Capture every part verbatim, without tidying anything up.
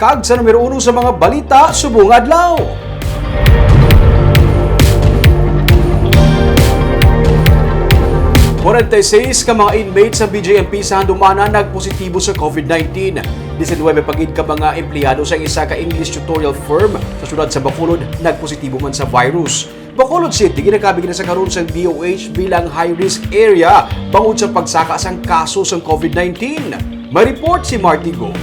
Kag sa numero uno sa mga balita subong adlaw. Kwarenta y seis ka mga inmates sa B J M P sa Handumanan nagpositibo sa COVID nineteen. Diecinuebe pa gid ka mga empleyado sa isa ka English tutorial firm sa siyudad sa Bacolod nagpositibo man sa virus. Bacolod City ginakabig na sa karon sang D O H bilang high-risk area bangod sa pagsaka sang kaso sang COVID nineteen. May report si Marty Go.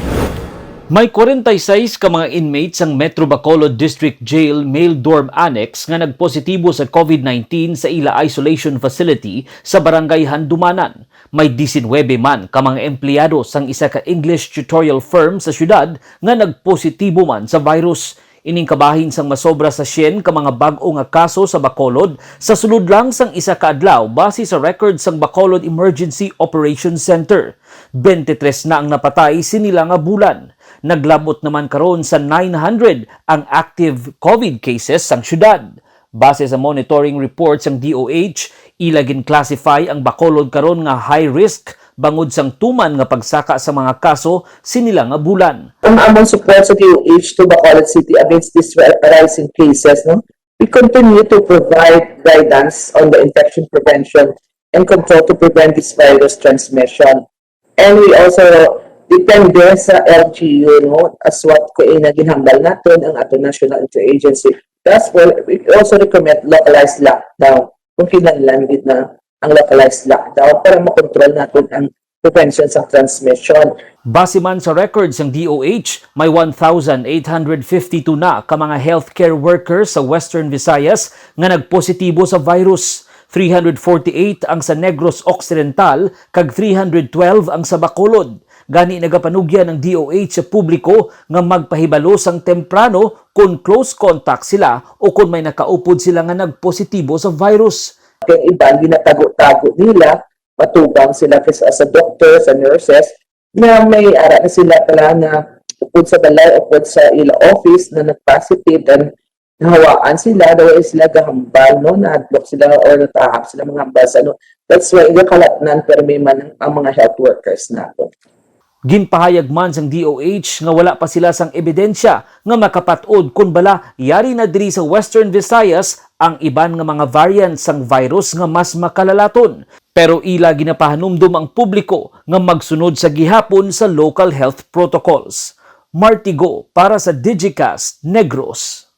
May kwarenta y seis ka mga inmates sang Metro Bacolod District Jail Male Dorm Annex nga nagpositibo sa COVID nineteen sa ila isolation facility sa Barangay Handumanan. May diecinuebe man ka mga empleyado sang isa ka English tutorial firm sa siyudad nga nagpositibo man sa virus. Ining kabahin sang masobra sa syen ka mga bag-o nga kaso sa Bacolod sa sulod lang sang isa ka adlaw, base sa record sang Bacolod Emergency Operations Center. Twenty-three na ang napatay sini la nga bulan. Naglab-ot naman karon sa nine hundred ang active COVID cases sang siyudad. Base sa monitoring report sang D O H, ila gin-classify ang Bacolod karon nga high risk bangod sang tuman nga pagsaka sa mga kaso sini la nga bulan. Ang among support sa D O H to Bacolod City against these ri-, rising cases, no? We continue to provide guidance on the infection prevention and control to prevent this virus transmission. And we also depende sa L G U, no, as what ko ina ginhambal naton ang ato National Interagency Task Force. We also recommend localized lockdown kung kinahanglan gid na ang localized lockdown para makontrol naton ang prevention sa transmission. Base man sa record sang D O H, may one thousand eight hundred fifty-two na ka mga healthcare workers sa Western Visayas nga nagpositibo sa virus. Three hundred forty-eight ang sa Negros Occidental kag three hundred twelve ang sa Bacolod. Gani, nagapanugyan ang D O H sa publiko nga magpahibalo sang temprano kon close contact sila o kon may nakaupod sila nga nagpositibo sa virus. Kay iban ginatago-tago nila, matubang sila kay sa, sa doctor, sa nurses, na may ara na sila pala nga upod sa balay, upod sa ila office na nag-positive, and nahawaan sila, daw sila gahambal, no? Nahadlok sila or natahap sila manghambal sa, ano. That's why gakalatnan permi man ang, ang mga health workers nato. Ginpahayag man sang D O H nga wala pa sila sang ebidensya nga makapat-od kon bala yari na diri sa Western Visayas ang iban nga mga variant sang virus nga mas makalalaton. Pero ila ginapahanumdom ang publiko nga magsunod sa gihapon sa local health protocols. Marty Go para sa Digicast Negros.